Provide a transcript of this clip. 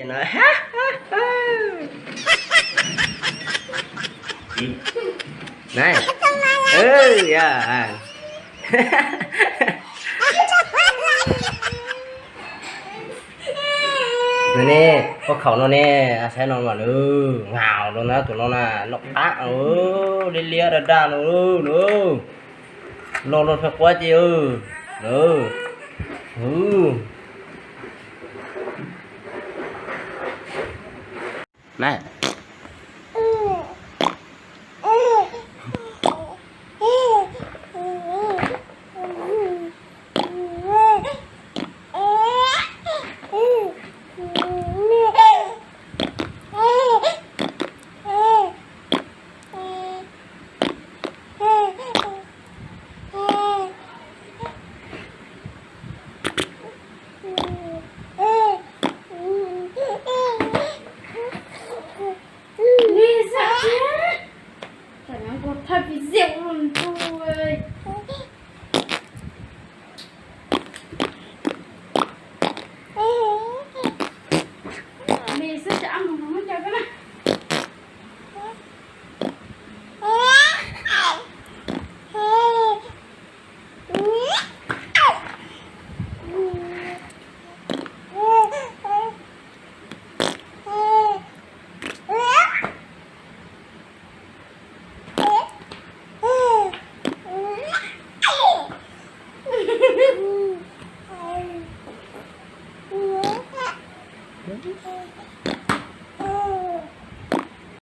Nai, nws ne, koj khaum no ne, saib no mas nws ngaus rau na, tus no na, noj qab, liab liab daj daj no, loj loj thiab quab ces, na.